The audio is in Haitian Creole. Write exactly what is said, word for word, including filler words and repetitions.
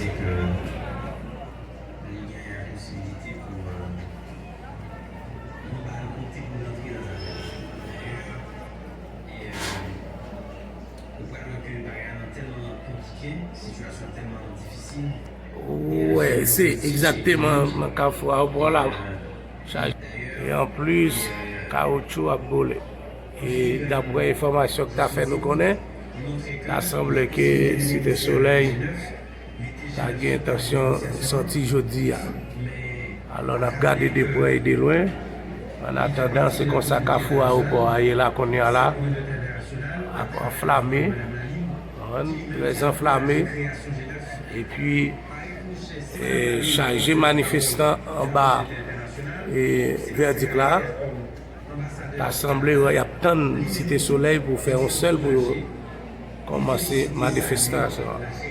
Se ke nou genyen posibilite pou, euh, nou ba nou kote pou rantre nan zafè. Dayè, e, euh, ou pral wè ke bagay la tèlman konplike, sitiyasyon tèlman difisil. Wi, se egzakteman nan kafou a ou pran la. Chaj. E anplis, kawotchou ap boule. E daprè enfòmasyon k ta fè nou konnen, ta sanble ke Site Solèy ta gen entansyon sòti jodi a. Alò, n ap gade de prè e de lwen. Annatandan, se konsa kafou ayewopò a ye la, kounye a la, ap anflame, konprann, trè anflame, epi e, chaje manifestan anba, e, vèdik la. Ta sanble y ap tann Site Solèy pou fè yon sèl pou yo kòmanse manifestasyon an.